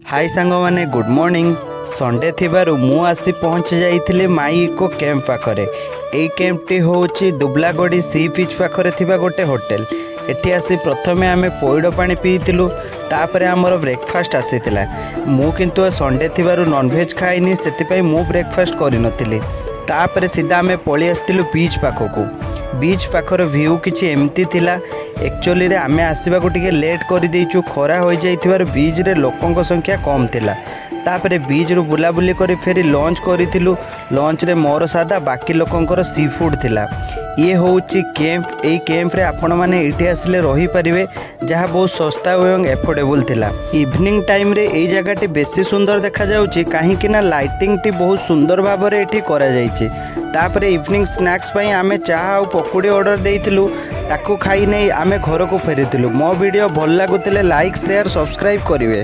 High ସାଙ୍ଗମାନେ, good morning. Sunday ଥିବାରୁ ମୁଁ ଆସି ପହଞ୍ଚି ଯାଇଥିଲି ମାଇ ଇକୋ କ୍ୟାମ୍ପ ପାଖରେ। ଏଇ କ୍ୟାମ୍ପଟି ହେଉଛି ଦୁବଲାଗଡ଼ି ସି ବିଚ୍ ପାଖରେ ଥିବା ଗୋଟେ ହୋଟେଲ। ଏଠି ଆସି ପ୍ରଥମେ ଆମେ ପଇଡ଼ ପାଣି ପିଇଥିଲୁ। ତାପରେ ଆମର ବ୍ରେକଫାଷ୍ଟ ଆସିଥିଲା। ମୁଁ କିନ୍ତୁ ସଣ୍ଡେ ଥିବାରୁ ନନଭେଜ୍ ଖାଇନି, ସେଥିପାଇଁ ମୁଁ ବ୍ରେକଫାଷ୍ଟ କରିନଥିଲି। ତାପରେ ସିଧା ଆମେ ପଳେଇ ଆସିଥିଲୁ ବିଚ୍ ପାଖକୁ। ବିଚ୍ ପାଖର ଭ୍ୟୁ କିଛି ଏମିତି ଥିଲା। ଆକ୍ଚୁଆଲିରେ ଆମେ ଆସିବାକୁ ଟିକେ ଲେଟ୍ କରିଦେଇଛୁ। ଖରା ହୋଇଯାଇଥିବାରୁ ବିଚ୍ରେ ଲୋକଙ୍କ ସଂଖ୍ୟା କମ୍ ଥିଲା। ତାପରେ ବିଚ୍ରୁ ବୁଲାବୁଲି କରି ଫେରି ଲଞ୍ଚ କରିଥିଲୁ। ଲଞ୍ଚରେ ମୋର ସାଦା, ବାକି ଲୋକଙ୍କର ସି ଫୁଡ଼୍ ଥିଲା। ଇଏ ହେଉଛି କ୍ୟାମ୍ପ। ଏଇ କ୍ୟାମ୍ପରେ ଆପଣମାନେ ଏଇଠି ଆସିଲେ ରହିପାରିବେ, ଯାହା ବହୁତ ଶସ୍ତା ଏବଂ ଏଫୋର୍ଡେବୁଲ୍ ଥିଲା। ଇଭିନିଂ ଟାଇମ୍ରେ ଏଇ ଜାଗାଟି ବେଶୀ ସୁନ୍ଦର ଦେଖାଯାଉଛି, କାହିଁକି ନା ଲାଇଟିଂଟି ବହୁତ ସୁନ୍ଦର ଭାବରେ ଏଠି କରାଯାଇଛି। ତାପରେ ଇଭିନିଂ ସ୍ନାକ୍ସ ପାଇଁ ଆମେ ଚାହା ଆଉ ପକୁଡ଼ି ଅର୍ଡ଼ର ଦେଇଥିଲୁ। ତାକୁ ଖାଇ ନେଇ ଆମେ ଘରକୁ ଫେରିଥିଲୁ। ମୋ ଭିଡ଼ିଓ ଭଲ ଲାଗୁଥିଲେ ଲାଇକ୍, ସେୟାର, ସବସ୍କ୍ରାଇବ୍ କରିବେ।